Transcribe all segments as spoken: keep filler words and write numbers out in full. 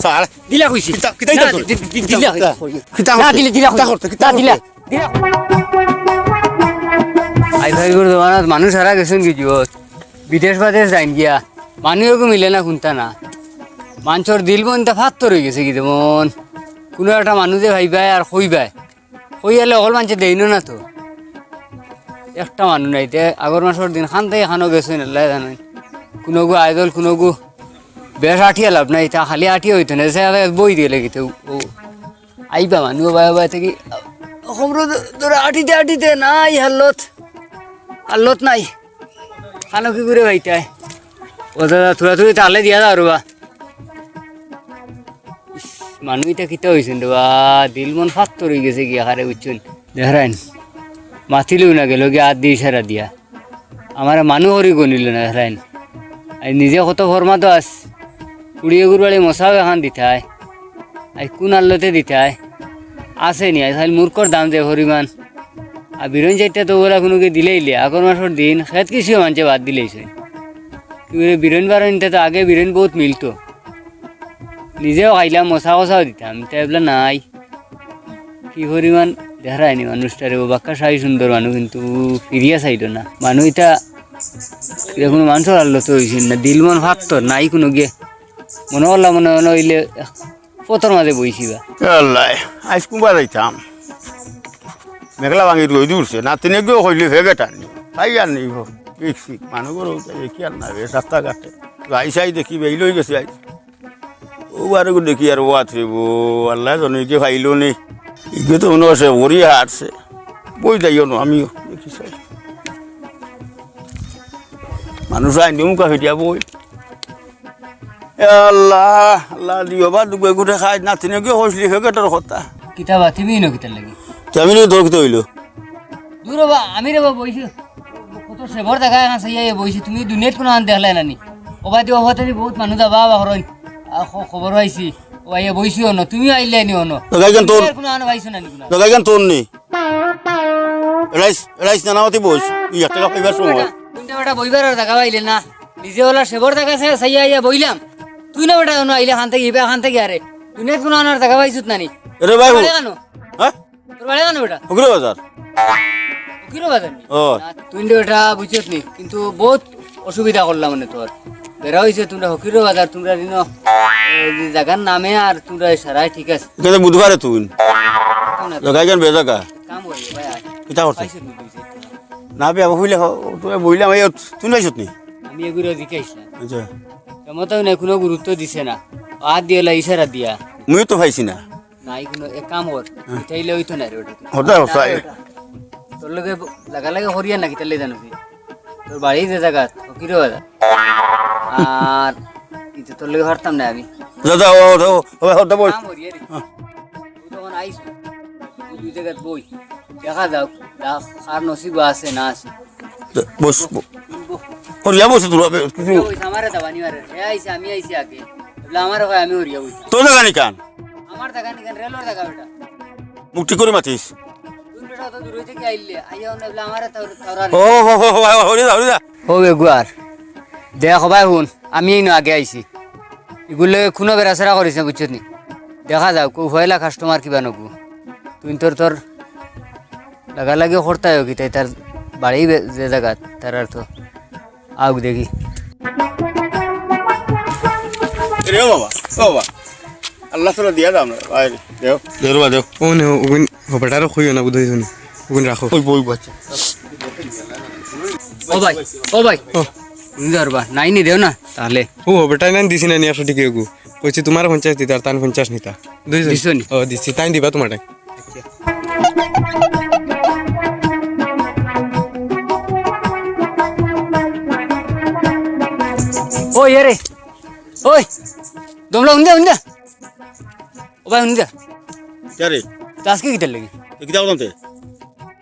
স্যার। দিলা কইছি। কিতা, কিতা, না, কিতা দি-, দি-, দি-, দিলা কইছি। কিতা না, করতে? দিলে, দিলা কিতা কইছি। করতে? কিতা না, করতে? দিলা, দিলা। আইজকাইলকুর জমানাত মানুষ হারা গেছইন গি যুগত। বিদেশ বাদেশ যাইন গিয়া। মানুষ এগু মিলে না, কুন্তা না। মানষর দিল মন ইতা ফাত্তর অইগেছে গি যেমন। কুনু একটা মানুষে ভাইবায় আর কইবায়। কইয়ালে অকল মানষে দেইনও না তো। একটা মানুষ নাই, তে আগর মাসর দিন খান থাকি খানো গেছইন, আল্লায় জানইন। কুনুগু আইজল, কুনুগু বেশ আটিয়া লাভ নাই, তা খালি আটিয়া অইতো না, সে আগে বই দিলে কিতা, ও, ও, আইবা মানুষ, ও বায়, ও বায় থাকি, খবর ধরে আটিতে আটিতে নাই হালত, হালত নাই। খানো কি করে ভাইতায়? ও দাদা, থুড়া থুড়ি তাহলে দিয়া যাও রে বা। ইস, মানুষ ইতা কিতা অইছইন রে বা, দিল মন ফাত্তর অইগেছে গি আকারে, বুঝছইন? দেখরাইন, মাতিলেও না গেল গি আত দি ইশারা দিয়া। আমারে মানুষ করি গনিল না, দেখরাইন। আই নিজে কত ফরমাতো আস, কুড়ি এগুর বাড়ি মশাও এখান দিতায়। আই কুন আল্লতে দিতায়? আছে নি, আইজকাইল মুরগর দাম যে পরিমাণ। আর বিরইন চাইরটা তো ওরা কুনুগু দিলাইলে, আগর মাসর দিন খেত কৃষিও মানষে বাদ দিলাইছে। কি করে বিরইন বারইন, ইতা তো আগে বিরইন বউত মিলতো। নিজেও খাইলাম, মশা কষাও দিতাম, ইতা এবলা নাই। কি পরিমাণ দেখরায়নি মানুষটারে, ও বাক্কা সাই সুন্দর মানুষ, কিন্তু ফিরিয়া চাইল না। মানুষ ইতা, ইতা কুনু মানষর আল্লতে অইছে না, দিল মন ফাত্তর নাই কুনুগিয়ে। মনো করলাম মনে মনে অইলে পথর মাঝে বইছি বা। এ আল্লাহ, আইজ কুনবা যাইতাম। মেঘলা ভাঙি রইদ উঠছে, নাতিনে গিয়েও কইলে ফেগে টানি। তাই আর নেই গো। দেখছি, মানুষ গরু দেখি আর না রে, রাস্তাঘাটে। যাই চাই দেখি, বেইল অইগেছে আইজ। ও বারো গো দেখি আর ও আতরে বো, আল্লাহ জানে ইগে পাইলো নি। ইগে তো মনে অয় সে ওরি হারছে। বই যাইও না, আমিও দেখি চাই। মানুষ আইন দিমু কাফি দিয়া বই। এ আল্লাহ, আল্লাহ দিও বা দুগে গুটে খাই, নাতিনে গিয়ে হইসলি ফেকেটর কথা। কিতা বা, তুমি ইনো কিতার লাগি? তে আমি নি তোর কিতা অইলো? দূর বা, আমি রে বা বইছি। কত সেবর জাগা এখান চাইয়া ইয়া বইছি, তুমি দুনিয়াত কুনু আন দেখলায় না নি? ও বাদে ও হতে বউত মানুষ যাবা আবা হরইন। আ, খ-, খবর পাইছি। ও আইয়া বইছি অনো, তুমি আইলায় নি অনো? তো গাইগান তোর। তুমি আর কুনু আন পাইছো না নি কুনু? তো গাইগান তোর নি? এড়াইস, এড়াইস না, না অতি বইস। তুই এক টাকা পাইবার সময়। তুমি তো বেটা বইবার আর জাগা পাইলে না। নিজে ওলা সেবর জাগা চাই-, চাইয়া আইয়া বইলাম। তুই না বেটা অনো আইলে খান থাকি, ইবা খান থাকি আরে। দুনিয়াত কুনু আনার জাগা পাইছত না নি? এরে ভাই, তোর বাড়ি কানো? হ্যাঁ? তোর বাড়ি কানো বেটা? ফকির বাজার। ফকির বাজার নি? ও। না, তুই তো বেটা বুঝছত নি, কিন্তু বউত অসুবিধা করলাম মানে তোর। বেড়া অইছে তোমরা ফকির বাজার, তোমরা দিন, এ, যে জাগার নামে আর তোমরা সারাই ঠিক আছে। এখানে বুধবারে তুই। না, জাগা এখান বেজাগা। কাম করি, ভাই, আর কিতা করতে? পাইছো নি, বুঝছো? না, বে, আমি বইলে, হ-, তুমি বইলাম, এই, তুই নাইছত নি? আমি এগুলো জিজ্ঞাসা। আচ্ছা। এমতাও নাই, কুনু গুরুত্ব দিছে না। হাত দিয়ালা ইশারা দিয়া। মুই তো পাইছি না। নাই কুনু, এক কাম কর। হ্যাঁ। ইতা অইলে অইতো না রে বেটা। হতা, হতা। তোর লগে ব-, লাগালাগি করিয়া না কিতার লাগি জানো কি? তোর বাড়ি যে জাগাত, ফকির বাজার। আর ইতা তোর লগে পারতাম না আমি। দাদা, ও, ও, ও, ও, ও, বল। কাম করিয়া রে। হ্যাঁ। তুই তখন আইস, তুই দুই জাগাত বই। দেখা যাউক, দা-, কার নসিব আছে না আছে। বস, ব-, বস। হরিয়া বসে তোরা, বে-, কিছু হরিয়া বইছে, আমারে দাবানি মারে। এ আইছে, আমি আইছি আগে। বলে, আমারে কয়, আমি হরিয়া বইছি। তোর জাগা নি কান? আমার জাগা নি কান, রেলর জাগা বেটা। মুখ ঠিক করি মাতিস। তুই বেটা অত দূর অইতে কি আইলে? আইয়া অনে বলে, আমারে তাও-, তাওরা ও, হো, হো, হো, হো, হরিয়া যা, হরিয়া যা। ও বেগুয়ার। দেখ ভাই হুন, আমি এইন আগে আইছি। ইগুর লগে কুনু বেড়াছেড়া করিস না, বুঝছত নি? দেখা যাউক, কউ পয়লা কাস্টমার কিবা নগু। তুই তোর, তোর লাগালাগি করতায় কিতা, তার বাড়ি বে-, যে জাগাত, তার আর তো আউক দেখি। রে বাবা, ও বাবা, আল্লাহ তাআলা দিয়া দাও আমরা, ভাই, দেও। দেও রে বা, দেও। ও নে, ওগুন, ও বেটারে কইও না, বুঝাইছো নি? ওগুন রাখো। ওই বই বাচ্চা। ও ভাই, ও ভাই। ও। হুনি যার বা, নাই নি দেও না, তাহলে। ও, বেটায় নাই দিছি না নি একশো টিকা এগু। কইছি তুমারে পঞ্চাশ দিতা, আর তান পঞ্চাশ নিতা। দুইজন। দিছো নি? ও, দিছি, তাই দিবা তুমারে। আচ্ছা। ওই, এরে। ওই। দমলা, হুনি যা, হুনি যা। ও ভাই, হুনি যা। কে রে? তো আজকে কিতার লাগি? এ কিতা করতে?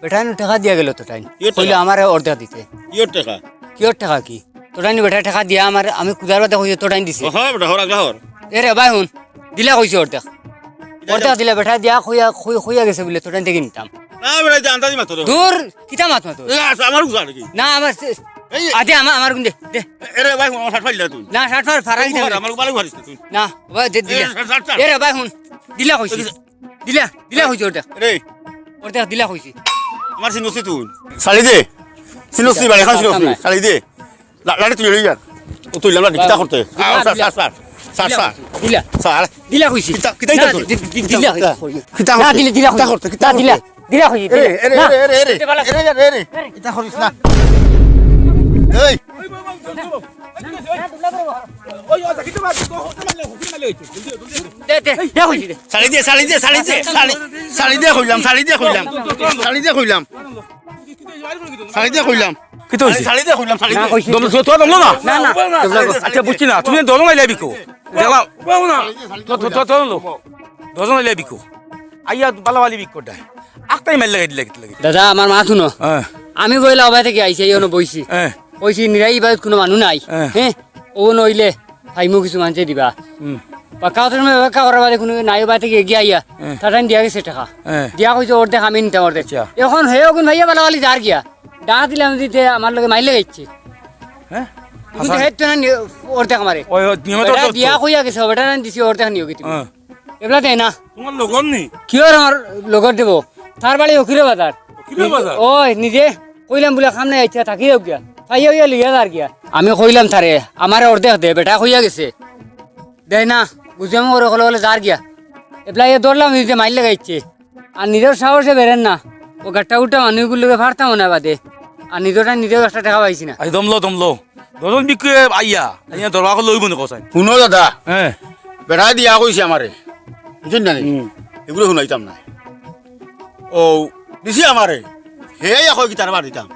বেটাইন টেকা দিয়া গেল তো টাইন। কিয়র টেকা? কইলে আমারে অর্ধেক দিতে। কিয়র টেকা? কিয়র টেকা কি? তো টাইন বেটায় টেকা দিয়া আমার, আমি কুদার বাদে কইছে তো টাইন দিছে। ও, হর বেটা, হর, আগলা হর। এ রে ভাই হুন, দিলা কইছে অর্ধেক। কিতা অর্ধেক দিলা? দিলা বেটায় দিয়া কইয়া, কই-, কইয়া গেছে বুলে তো টাইন থাকি নিতাম। না বেটা, ইতা আন্দাজি মাতো রে। দূর, কিতা মাত মাতো? এ, আচ্ছা, আমার উজাড় কি? না, আমার সে-, এই, আ, দে, আমার, আমার গুন দে, দে। এরে ভাই, আমার শার্ট ফাইল দে তুই। না, শার্ট ফার, ফারা তুই দিতে ফার, হবে। আমার বালু ফারিস না তুই। না, ও ভাই, দে, দিলা। এ, শার্ট, শার্ট, শার্ট। এরে ভাই, হুন। দিলা কইছি। দিলা, দিলা কইছি ওটা। এরে। ওর দেখ, দিলা কইছি। আমার সিনসি তুই। শাড়ি দে। সিনসি বাড়ি খান সিনসি। শাড়ি দে। লা-, লাড়ি তুই লই যা। ও তুই লাড়ি কিতা করতে? আ, দিলা, স্যার, দিলা। স্যার, স্যার, স্যার, দিলা স্যার। কইছি। স্যার। দিলা কইছি। কিতা, কিতা, না, কিতা দি-, দি-, দি-, দিলা কইছি। কিতা, কিতা না, করতে? দিলা, দিলা কিতা কইছি। করতে? কিতা না, দিলা, দিলা কইছি, এরে, দিলা। এরে, এরে, এরে, এরে, এরে, এরে, এরে। কিতা করিস না? এই। দে, দে, দে কইছি দে। শাড়ি দে, শাড়ি দে, শাড়ি দে, শাড়ি, শাড়ি দে কইলাম, শাড়ি দে কইলাম। শাড়ি দে কইলাম। শাড়ি দে কইলাম। কিতা অইছে? শাড়ি দে কইলাম, শাড়ি না, দে। কইছি। দম-, তো-, তো দমলো না? না, না। আচ্ছা, বুঝছি না। তুমি দরজা নাইলে বিকো। দেখলাম। তো, তো, তো, তো দমলো। দরজা নাইলে বিকো। আইয়া বালাবালি বিকো ডায়। আখতাই মাইর লাগাই দিলে, কিতা লাগে? দাদা, আমার মাত হুনো। হ্যাঁ। আমি কইলা ওবায় থাকি আইছি, এই হুনো বইছি। হ্যাঁ। কইছি, নিরাই ইবাদত কুনু মানুষ নাই। হ্যাঁ। হ্যাঁ? ও নইলে, ফাইমু কিছু মানষে দিবা। হুম। বাক্কা কথার মধ্যে বাক্কা করার বাদে কুনু নাই, ওবায় থাকি এগিয়ে আইয়া, হ্যাঁ। তাটাইন দিয়া গেছে টেকা। হ্যাঁ। দিয়া কইছে, "অর্ধেক আমি নিতাম, অর্ধেক।" আচ্ছা। এখন হে অগুন ভাইয়া বালাবালি যার গিয়া। ডাক দিলাম দিতে, আমার লগে মাইর লাগাইছে। হ্যাঁ? কিন্তু হাসান। হে তো না নি-, অর্ধেক আমারে। ওই, ওই, নিয়মে তো বেটা অর্ধেক দিয়া তো। কইয়া গেছে, বেটা না দিছি, অর্ধেক নিও কি তুমি? হ্যাঁ। এবলা দেয় না। তোমার লগর নি? কিওর আমার লগর দেবো? তার বাড়ি ফকিরের বাজার। ফকিরের বাজার? ওই, নিজে কইলাম বুলে, "কাম নাই, আইচ্ছা, থাকি যাও গিয়া।" পাইয়া অইয়া লইয়া যার গিয়া। আমি কইলাম তারে, "আমারে অর্ধেক দে, বেটা কইয়া গেছে।" দেয় না, বুঝিয়াম করে কলে কলে যার গিয়া। এবলা ইয়ে ধরলাম, নিজে মাইর লাগাইছে। আর নিজর সাহসে বেরেন না। ও গাট্টা উঠা মানুষগুলোকে ফারতাম না বাদে। আর নিজরটা নিজেও একটা টেকা পাইছি না। আই দমলো, দমলো। দশজন বিক্রি আইয়া, আইয়া দরবার করলে অইবো নি কসাই? হুনো দাদা, হ্যাঁ। বেটায় দিয়া কইছে আমারে, বুঝছইন না নি? হুম। এগুলো হুনাইতাম না। ও, দিছে আমারে, হে ইয়া কয় কি তার বাড়ি দিতাম।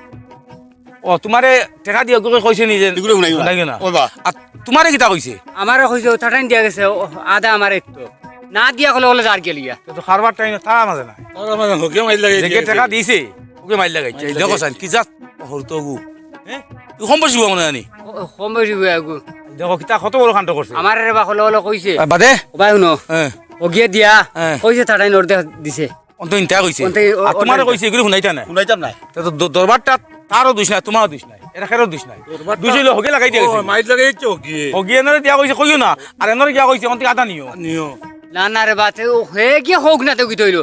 ও, তোমারে টেকা দিয়া ওগুলো কইছে নি যে এগুলো হুনাইও না। হুনাইও না। ও বা। আর তোমারে কিতা কইছে? আমারে কইছে, ও তাটাইন দিয়া গেছে, ও, আধা আমারে একটু। না দিয়া কলে বলে যার গেলিয়া। তো, তো খারবার টাইমে তারা মাঝে নাই। তারা মাঝে হকে মাইর লাগে যে গিয়া টেকা গেছে। দিছে, ওকে মাইর লাগাইছে। মাইর দেখো লাগাইছে। সাইন, কি জাত হরতো গু। হ্যাঁ? তুই কম বয়সী হবো মনে জানি। ও, কম বয়সী হয়ে আগু। দেখো, কিতা কত বড় কাণ্ড করছে। আমার রে বা কলে বলে কইছে। আর বাদে? ও ভাই হুনো। হ্যাঁ। ও গিয়ে দিয়া, হ্যাঁ। কইছে তাটাইন অর্ধেক দিছে। অন্ত ইনতা কইছে। অন্ত ই-, ও-, আর তোমারে অর্ধেক কইছে, এগুলো হুনাইতা না। হুনাইতাম না। তে তো দ-, দরবারটা তারও দোষ নাই, তোমারও দোষ নাই। এরা কারোর দোষ নাই। দরবারটা দোষ হইলো হগে লাগাই দিয়া ও, গেছে। মাইর লাগাই দিচ্ছে হগে। হগে এনারে দিয়া কইছে, কইও না। আর এনারে গিয়া কইছে, অন্তে আদা নিও। নিও। না, না রে বা, তে ও হে গিয়া হোক না, তে কিতা অইলো?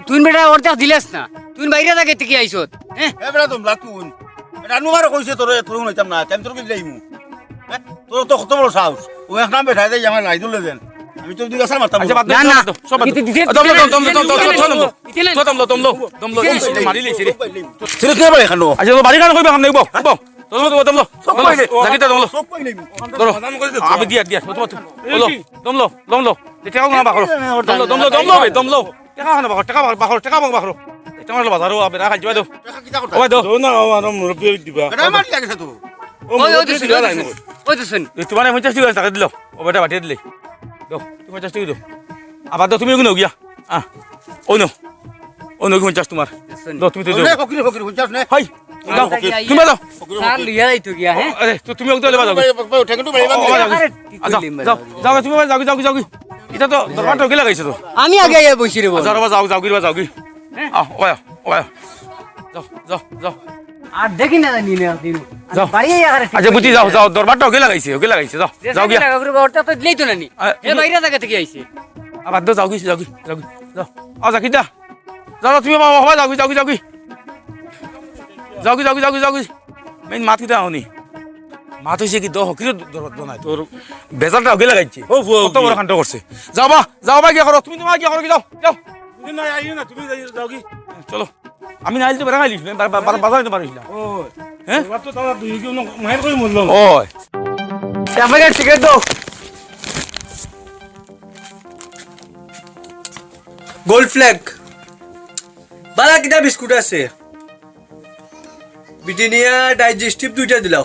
তুই বেটা অর্ধেক দিলাস না। তুই বাইরে থাকি তে কি আইছত? হ্যাঁ? এ বেটা, তোমরা তুই। বেটা, নুমারে কইছে তোরে, তোরে হুনাইতাম না। আমি তোর কি দিলাইমু? হ্যাঁ? তোর তো কত বড় সাহস। ও এক নাম বেটা দেয়, আমার লাই ধরলে দেন। আমি তো দুই গাছার মারতাম। আচ্ছা, বাদ দে, না, না। সব বাদ দে। দিতে, দিতে, দমলো, দমলো, দমলো, দমলো, দমলো, দমলো, দমলো, দমলো। ইস, মারি লিছি রে। তুই তো বাড়ি খানো। আচ্ছা, বাড়ি খানো কইবা, খান নাই, বউ, বউ। দমলো, দমলো, দমলো। সব পাইলে। জাকিটা দমলো। সব পাইলে। ধরো। আমি দিয়া, দিয়া, দমলো, দমলো, দমলো। দমলো, দমলো, দমলো, দমলো, দমলো, বে, দমলো। টেকা খানো বাকর, টেকা বাকর, বাকর, টেকা বাকর, বাকর। এটা আমার বাজারও, আবে, রাখাই দিবা দেও। টেকা কিতা করতা? ওই দেও। দেও না, ও আমার মুরব্বি দিবা। এটা আমার লাগে তো। ও ওই, ওই মুরব্বি তো দিবা শুন, নাই ওই তো শুন। ওই তো শুন। এই তোমার পঞ্চাশ টেকা টাকা দিল। ও বেটা, বাটিয়ে দিলে। দেও, তুমি পঞ্চাশ টেকা দেও। আবার দেও, তুমি ওগুলো গিয়া। আহ, ওই নো। ওই নো, পঞ্চাশ তোমার। শুন। দেও, তুমি তো দেও। ওরে, ফকির, ফকির, পঞ্চাশ নে। হাই। যাও, ফকির। তুমি যাও। স্যার, লইয়া যাইতো গিয়া, হ্যাঁ? আরে, তো তুমি ওগুলো লেবা যাও। ভাই, ভাই, ঠেঙ্গা তো ভাই, ভাই, ও, যাও, যাও, যাও, যাও, তুমি যাও, যাও, যাও, যাও। এটা তো দরকারটা ওকে লাগাইছে তো। আমি আগে আগে বসি রে বউ। যাও, যাও, যাও, যাও, যাও, যাও। হ্যাঁ? আহ, ওয়া, ওয়া। যাও, যাও, যাও। আর দেখি না জানি না দিন। যাও। বাড়ি আইয়া আরে ঠিক আচ্ছা, বুঝছি, করি যাও, না। যাও, দরবারটা ওকে লাগাইছে, ওকে লাগাইছে, যাও, যে যাও সাথে গিয়া। লাগা করবো, ওরটা তো দিলেই তো না নি। আ, এ বাইরে জায়গা থেকে আইছে। আবার দাও, যাও গি, যাও গি, যাও গি, যাও। আ, যাও গি, যা। যাও, যাও, তুমি বাবা, বাবা, যাও গি, যাও গি, যাও গি। যাও গি, যাও গি, যাও গি, যাও গি। মেইন মাত কিতা হনি? মাত হইছে কি, দহ কিলো দরবার নাই। তোর বেজালটা ওকে লাগাইছে। ও, ফুয়া, কত ওকে। বড় কাণ্ড করছে। যাও বা, যাও বা, গিয়া করো, তুমি তোমার গিয়া করো, গি যাও, যাও। তুমি না, আইও না, তুমি যাই, যাও গি। চলো। আমি না আইলে তো বেড়া খাইলিস না, বা-, বা-, বা-, বাজারে তো পারিস না। ও, হ্যাঁ? এবার তো তারা দুই জন মাইর করে মরলাম। ওই। ক্যামেরা টিকিট দাও। Gold flag. বালা কিতা বিস্কুট আছে? ব্রিটানিয়া ডাইজেস্টিভ দুইটা দিলাও।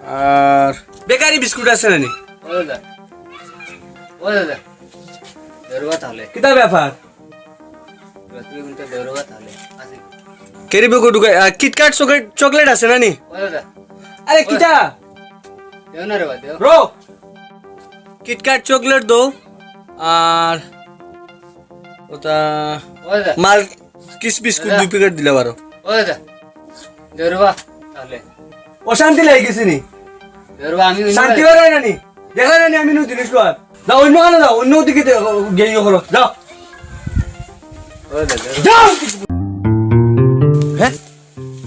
আর বেকারি বিস্কুট আছে না নি? ও দাদা। ও দাদা। দৌড়বা তাহলে। কিতা ব্যাপার? তুমি কিন্তু দৌড়বা তাহলে। আছে। ক্যারি বেগো ঢুকাই, আ, কিটক্যাট চকলেট, চকলেট আছে না নি? ও দাদা। আরে ও। কিতা? দেও না রে বা, দেও। ব্রো, কিটক্যাট চকলেট দাও। আর ওটা ও দাদা। মালকিস বিস্কুট দাদা। দুই প্যাকেট দিলে পারো। ও দাদা। দেউরবা, তাহলে। অশান্তি লাগি গেছে নি? দেউরবা, আমি অইন্য শান্তি বাড়ায় না নি? দেখা না নি আমি নু জিনিস লওয়ার? যাও, অইন্য কানো যাও, অইন্য দিকে দে-, গিয়া ইয়ে করো, যাও। ও দাদা। যাও! হে?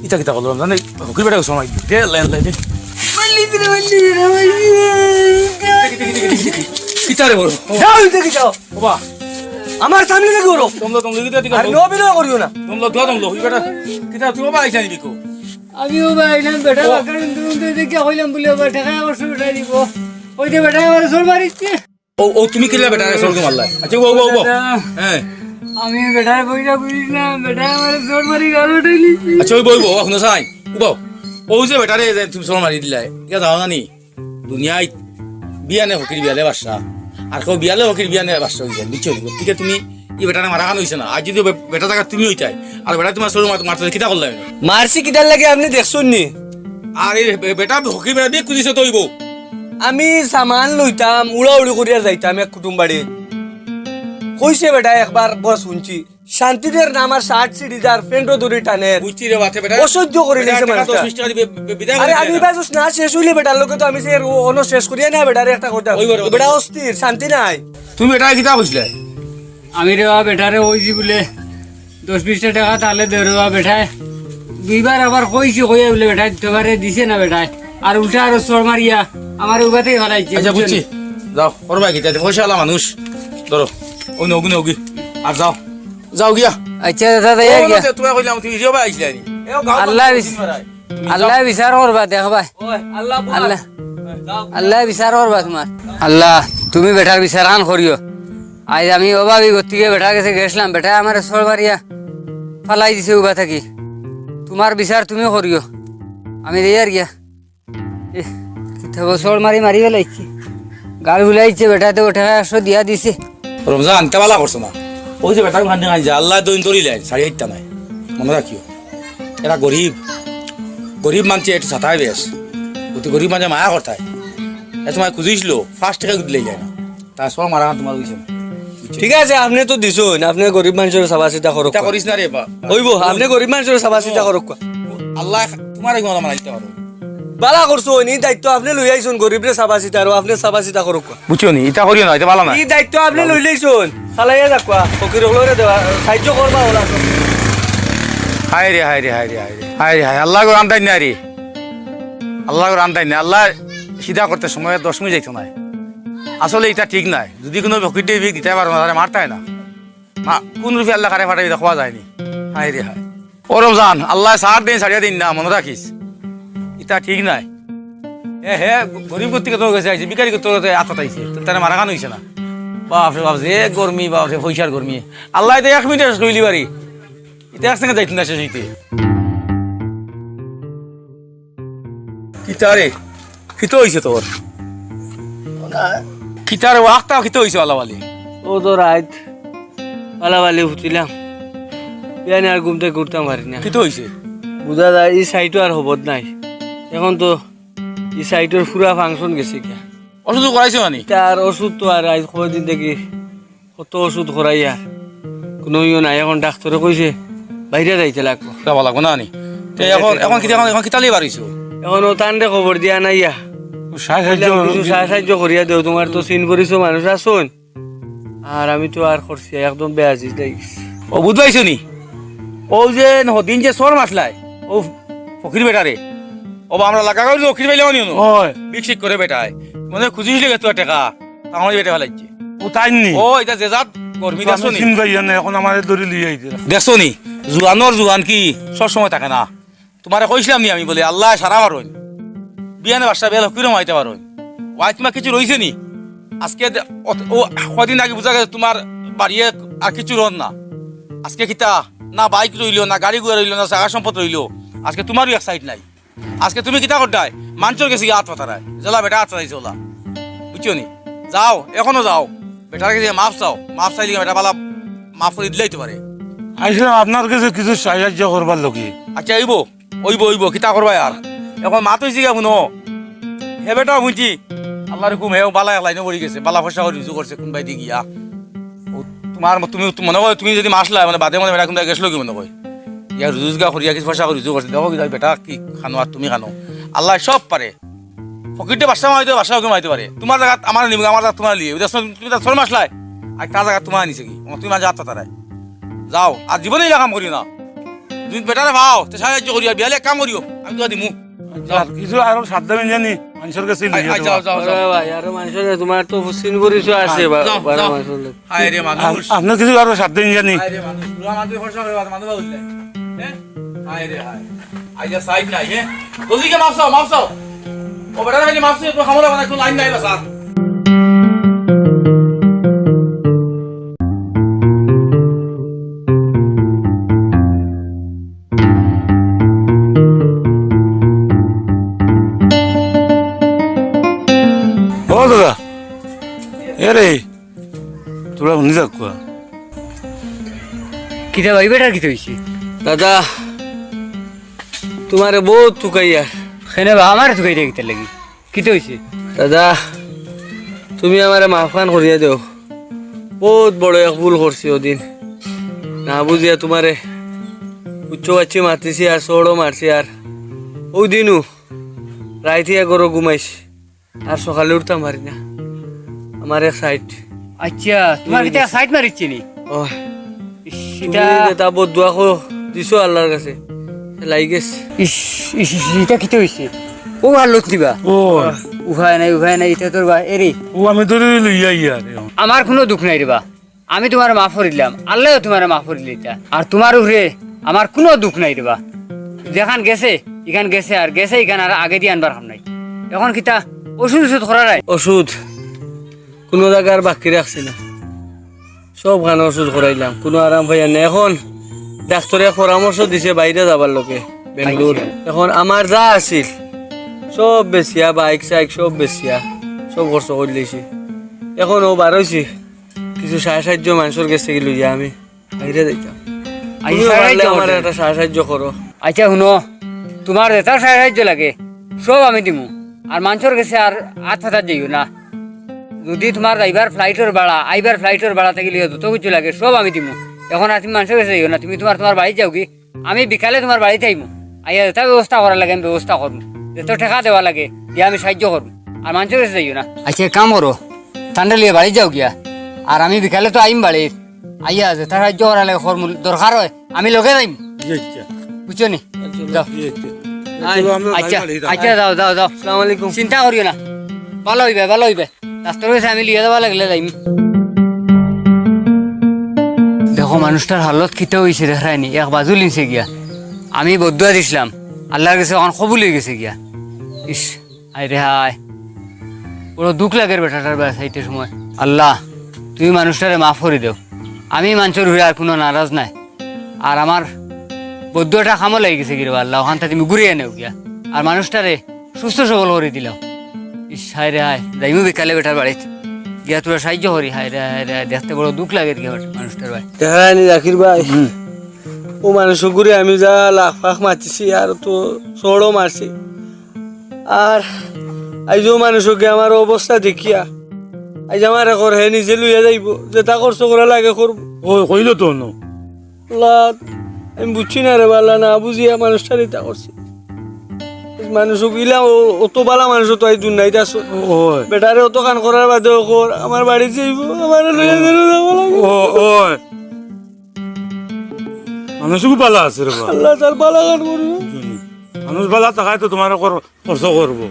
ইতা কিতা করলাম জানো? ফকির বেটা সময় দে, লাইন লাইন দে। কিতা রে বড়? যাও, ইতা কি যাও? বাবা। আমার সামনে থাকি উঠো। তোমরা, তোমরা, কিতা, কিতা, আর নো বিনয় করিও না। তোমরা, দোয়া তোমরা, ওই বেটা, কিতা, তুই বাবা আইসা নিবি কো? আমিও বা আইলাম, বেটা, ও। বাকার উন্দু উন্দু দেখে কইলাম বলে, "ও বেটা, আমার সব বেটা দিব।" ওই যে বেটা, আমার সর মারিছে। ও, ও, তুমি কিলা বেটারে সর মারলা? আচ্ছা, ও, ও, ও। দাদা। হ্যাঁ। আমি বেটারে পয়সা বুঝিস না, বেটা আমার সর মারি গাল উঠাই নিছি। আচ্ছা, ওই বইবো, এখন সাই, উবাও। ও যে বেটারে যে তুমি সর মারি দিলাই, ইয়া যাও না নি? দুনিয়াত বিয়ানে ফকির বিয়ালে বাদশা, আর কেউ বিয়ালে ফকির বিয়ানে বাদশা অইযায়, বুঝছো নি? গতিকে তুমি ই বেটারে মারা খান অইছে না। আর যদি বে-, বেটা থাকাত তুমি অইতায়, আর বেটা তোমার সরু মাত-, মারতে কিতা করলায়? মারছি কিতার লাগি আপনে দেখছইন নি? আর এই বে-, বেটা ফকির বেটা বিয়ে কুদিছে তো অইবো। আমি সামান লইতাম, উড়াউড়ি করিয়া যাইতাম এক কুটুম বাড়ি। কইছে বেটা একবার বস হুনছি। শান্তি দের না আমার শার্ট ছিড়ি যার, প্যান্টও ধরি টানের। বুঝছি রে বাতে বেটা। অসহ্য করি বেটা, নিছে একটা মানুষটা। দশ বিশ টাকা দিবে, বে-, বিদায় আরে করে আমি দে না। বাজুস না শেষ অইলে বেটার লগে তো আমি সে অনো শেষ করিয়া না বেটারে একটা কথা। ওই বড় বেটা কথা। অস্থির, শান্তি নাই। তুমি বেটা কিতা কইছিলে? আমি রে বা বেটারে ওই যে বলে দশ বিশ টাকা তাহলে দে রে বা বেটায়। দুইবার আবার কইছি কইয়া বলে বেটায় দিতে পারে, দিছে না বেটায়। আর উল্টা আরো চড় মারিয়া আমার উবাতেই ফালাইছে, আচ্ছা, বুঝছো বুঝছি। নি? যাও, করবা কিতা, পয়সা আলা মানুষ। ধরো, ওই নগি নগি। আর যাও। যাও গিয়া। আচ্ছা, দাদা, ও, যাই গিয়া। না, তোমার কইলাম, তুমি যাও ভাই, আইসলে আনি। এ, গাঁও আল্লাহ মানুষ বিচ-, চিনবে না। তুমি যাও। আল্লাহ বিচার করবা, দেখবায়। ওই, আল্লাহ বুয়া। আল্লাহ, যাও। আল্লাহ বিচার করবা তোমার। আল্লাহ, তুমি বেটার বিচার আন করিও। আজ আমি অভাবী গতিকে বেটার গেছে গেছিলাম, বেটায় আমারে চড় মারিয়া ফালাই দিছে উবা থাকি। তোমার বিচার তুমি করিও। আমি যাইয়ার গিয়া। এহ, কিতা বছর মারি মারি ফালাইছে। গাল ফুলাইছে বেটায়, তো বেটায় একশো দিয়া দিছে। রমজান, তে বালা করছো না। ওই যে বেটার ওখান থেকে আনছে, আল্লাহ দইন ধরিলে, ছাড়ি আইতা নাই। মনে রাখিও। এরা গরিব। গরিব মানষে একটু ছাতায় বেশ। অতি গরিব মানষে মায়া করতায়। এ তোমায় খুঁজিছিল, পাঁচ টাকা দিলে যায় না। তা সব মারা তোমার অইছে না। ঠিক আছে, আপনে তো দিছইন, আপনে গরিব মানষর চাবা চিতা করউক্কা। চিতা করিস না রে বা-, অইবো, আপনে গরিব মানষর চাবা চিতা করউক্কা। আল্লাহ তোমার এই মালা মারা দিতে পারো। বালা করছইন, ই দায়িত্ব আপনে লই আইছইন, গরিবরে চাবা চিতা, আর আপনে চাবা চিতা করউক্কা। বুঝছো নি? ইতা করিও না, ইতা বালা না। ই দায়িত্ব আপনে লই লইছইন, চালাইয়া যাউক্কা, ফকির অকলরে দেওয়া, সাহায্য করবা অলা। হায় রে, হায় রে, হায় রে, হায় রে। হায় রে, হায়, আল্লাহ গো, আন্দাজ নাই রে। আল্লাহ গো, আন্দাজ নাই। আল্লাহ সিধা করতে সময় দশ মিনিট যাইতো নায়। আসলে ইতা ঠিক নায়। যদি কুনু ফকিররে ভিক দিতায় পারো না, তারে মারতায় না। মা, কুন রূপে আল্লাহ কারে পাঠাইবো, ইতা কওয়া যায় নি। হায় রে হায়। ও রমজান, আল্লায় ছাড় দেইন, ছাড়িয়া দেইন না, মনো রাখিস। ইতা ঠিক নায়। এ, হে, গরিব গতিকে তোর গেছে আইছে, ভিখারি গতিকে তোর গেছে আত পাতাইছে। তো তারে মারা খান অইছে না। বাপ রে বাপ, যে গরমি, বাপ রে, পয়সার গরমি। আল্লায় তো এক মিনিটে শেষ করিলি বাড়ি। ইতা এক সেকেন্ড যাইতো না শেষ অইতে। কিতা রে? কিতা অইছে তোর? কিতা রে, ওয়াক্তা কিতা অইছে বালাবালি? ও তো রাইত বালাবালি উঠছিলাম। বিয়ানে আর ঘুম থাকি উঠতাম পারি না। কিতা অইছে? বুঝা যায়, ই সাইটও আর হবত নাই। এখন তো ই সাইটর পুরা function গেছে গিয়া। ওষুধ করাইছো নানি? তার ওষুধ তো আর আইজ কয়দিন থাকি কত ওষুধ করাইয়ার, কুনু ইয়ো নাই। এখন ডাক্তরে কইছে, বাইরে যাইতে লাগবো। যাওয়া লাগবো না নি? তে এখন, এখন কিতা, এখন, এখন কিতা লইয়া বারইছো? এখন ও তানরে খবর দিয়া নাইয়া। ও সাহায্য কইলাম, কিছু সাহায্য করিয়া দেও, তোমার তো চিন পরিচিত মানুষ আছইন। আর আমি তো আর করছি, একদম বেআজিজ লাগি গেছি। ও বুঝবাইছো নি? ও যে হদিন যে চড় মারলায়, ও ফকির বেটারে। ও বা আমরা লাগা করি ফকির পাইলাম নি অনো? অয়। বিকশিক করে বেটায়। মনে খুঁজিস লেগে তো টেকা। আমার বেটা ফালাইছে। ও তাই নি? ও, ইটা যে জাত গরমি তো দেখছো আমি নি? চিন পাইয়া না, এখন আমারে ধরি লইয়া আইছে। দেখছো নি? জুয়ানর জুয়ান কি সব সময় থাকে না? তোমারে কইছিলাম নি আমি বলে, আল্লায় সারা পারইন। বিয়ানে বাদশা বিয়ালে ফকিরও মাইতে পারইন। ওয়াই তোমার কিছু রইছে নি? আজকে দে-, অত-, ও কদিন আগে বুঝা গেছে তোমার বাড়িয়ে আর কিছু রন না। আজকে কিতা? না বাইক রইলো, না গাড়ি ঘোড়া রইলো, না জাগা সম্পদ রইলো। আজকে তোমারও এক সাইড নাই। আজকে তুমি কিতা করতায়? মানষর গেছে গিয়া আত পাতারায়। যেলা বেটা আত পাতাইছে ওলা। বুঝছো নি? যাও, এখনো যাও। বেটার গেছে মাফ চাও। মাফ চাইলে বেটা বালা মাফ করি দিলাইতো পারে। আইছিলাম আপনার গেছে কিছু সাহায্য করবার লাগি। আচ্ছা, অইবো, অইবো, অইবো। কিতা করবায় আর? এখন মাত অইছে গিয়া হুনো। হে বেটা বুঝছি। আল্লার হুকুম, হেও বালা এক লাইনো পড়ি গেছে। বালা ফর্সা করি রুজু করছে কুনবায়দি গিয়া। ও, তোমার ম-, তুমি, তুমি মনো করো, তুমি যদি মাসলা, মানে বাদে মনে বেটা কুনবায় গেছলো কি মনো কয়? ইয়া রুজি রোজগার করিয়া কিছু পয়সা করি রুজি করছি। দেখো কিতা বেটা, কি খানো আর তুমি খানো, আল্লায় সব পারে। ফকিররে বাদশা বানাইতে, বাদশা ফকির বানাইতে পারে। তুমার জাগাত আমারে নিবো, আমার জাগাত তুমারে লিয়ে। তুমি তো ছয় মাস লাই, আর তার জাগাত তুমারে নিছে কি? তুমি মাঝে আত্মা তারায় যাও, আর জীবনে ইলা কাম করিও না। তুমি বেটারে পাও, তে সাহায্য করিও, আর বিয়ালে এক কাম করিও, আমি তুমারে দিমু। আর কিছু আরো সাবধান জানি, মানুষর গেছে আই, লইয়া আই, দেওয়া। যাও, যাও, যাও। ওরে ভাই, আরো মানুষর গেছে, তুমার তো চিন পরিচয় আছে, আই, বা-, যাও, বারা যাও। মানুষর লোক। হায় রে মানুষ। আপ-, আপনার কিছু আরো সাবধান জানি। হায় রে মানুষ, বুড়া মানুষ ফর্সা করে, মানুষ বাউল নাই। হ্যাঁ? হায় রে হায়। আইয়া সাইড নাই, হ্যাঁ? জলদি গিয়া মাফ চাও, মাফ চাও। ও বেটা, খালি মাফ চাও, একটু হামলা বানা, একটু লাইন নাই বা স্যার। ও দাদা, এ রে, তোরা হুনি যাক কুয়া। কিতা ভাই বেটার কিতা অইছে? দাদা, তুমারে বউত তুকাইয়ার। কেনে বা আমারে তুকাইরে কিতার লাগি? কিতা অইছে? দাদা, তুমি আমারে মাফ খান করিয়া দেও। বউত বড় এক ভুল করছি অউ দিন। না বুঝিয়া তুমারে উচ্চ বাচ্চি মাতিছি আর চড়ও মারছি আর অউ দিনও রাইত অইয়া ঘরো ঘুমাইছি। আর সকালে উঠতাম পারি না। আমার এক সাইড। আচ্ছা, তুমার কিতা সাইড মারিছে নি? ও। ইশ, তুমি ইটা যেটা বদদোয়া কো দিছো আল্লার গেছে, লাগি গেছে। ইশ, ইশ, ইশ, ইটা কিতা অইছে? ও আল্লাহ দিবা। ও। উপায় নাই, উপায় নাই, ইটা তোর বা-, এরে। ও আমি ধরি লইয়া ইয়ার। আমার কুনু দুখ নাই রে বা। আমি তুমারে মাফ করিলাম, আল্লায়ও তুমারে মাফ করিলিতা। আর তুমার উপরে আমার কুনু দুখ নাই রে বা। যেখান গেছে, ইখান গেছে, আর গেছে ইখান আর আগেদি আনবার কাম নাই। এখন কিতা ওষুধ ওষুধ করার নাই? ওষুধ কুনু জাগার বাকি রাখছি না, সব খানো ওষুধ করাইলাম, কুনু আরাম পাইয়ার না। এখন ডাক্তরে পরামর্শ দিছে বাইরে যাবার লাগি, বেঙ্গালুর। আচ্ছা। এখন আমার যা আছিল সব বেচিয়া, বাইক সাইক সব বেচিয়া, সব খরচ করিলাইছি। এখন অউ বারইছি, কিছু সাহায্য মানুষর গেছ থাকি লইয়া আমি বাইরে যাইতাম। আচ্ছা, তুমিও পারলে আমারে একটা সাহায্য করো। আচ্ছা, হুনো, তুমার যেটা সাহায্য লাগে, সব আমি দিমু। আর মানুষর গেছে আর আত পাতাত যাইও না। যদি তুমার যাইবার ফ্লাইটর ভাড়া, আইবার ফ্লাইটর ভাড়া থাকি লইয়া যত কিছু লাগে, সব আমি দিমু। এখন আর তুমি মানুষর গেছে যাইও না, তুমি তুমার, তুমার বাড়িত যাওগি। আমি বিকালে তুমার বাড়িত আইমু, আইয়া যেটা ব্যবস্থা করা লাগে আমি ব্যবস্থা করমু, যেটা টেকা দেওয়া লাগে দিয়া আমি সাহায্য করমু, আর মানুষর গেছে যাইও না। আচ্ছা, এক কাম করো, তানরে লইয়া বাড়িত যাও গিয়া, আর আমি বিকালে তো আইম বাড়িত, আইয়া যেটা সাহায্য করা লাগে করমু, দরকার অয় আমি লগে যাইমু। জি, আচ্ছা। বুঝছো নি? আচ্ছা, যাও। জি, আচ্ছা। আই, চলো, আমরা আচ্ছা, বাড়ি যাই। আচ্ছা, যাও, যাও, যাও। আসসালামু আলাইকুম। চিন্তা করিও না, ভালা অইবে, ভালা অইবে। ডাক্তরর গেছে আমি লইয়া যাওয়া লাগলে যাইমু। দেখো, মানুষটার হালত কিতা অইছে দেখরায়নি, এক বাজু লিছে গিয়া। আমি বদদোয়া দিছলাম, আল্লার গেছে অখান কবুল অইগেছে গিয়া। ইশ, হায় রে হায়, বড় দুখ লাগের বেটাটার বায় চাইতে সময়। আল্লা, তুমি মানুষটারে মাফ করি দেও। আমি মানুষর উপরে আর কুনু নারাজ নায়। আর আমার বদদোয়াটা কামো লাগি গেছে গি রে বা আল্লা, অখান থাকি তুমি ঘুরাইয়া নেও গিয়া। আর মানুষটারে সুস্থ সবল করি দিলাও। ইশ, হায় রে হায়, যাইমু বিকালে বেটার বাড়িত। গিয়া থুড়া সাহায্য করি, হায় রে হায় রে হায়, দেখতে বড় দুখ লাগের গিয়া মানুষটার বায়। দেখরায়নি জাকির ভাই, হুম। অউ মানুষগুরে আমি যা লাখ ফাখ মাতিছি আর তো চড়ও মারছি। আর আইজ অউ মানুষগুরে আমার অবস্থা দেখিয়া, আইজ আমারে কর হে নিজে লইয়া যাইবো, যেটা খরচ করা লাগে করবো। ও, কইলো তো অনো। আল্লা, আমি বুঝছি না রে বা আল্লা, না বুঝিয়া মানুষটারে ইতা করছি। মানুষ ইলা অ-, অত ভালা মানুষ তো আই দুনিয়াত আছে। ওই। বেটারে অত কান করার বাদে অ কর, আমার বাড়িত যাইবো, আমারে লইয়া যেন যাওয়া লাগে। ও, ওই। মানুষ খুব ভালা আছে রে বা। আল্লা তার ভালা কান করবো। মানুষ ভালা থাকায় তো তুমার খর-, খরচ করবো।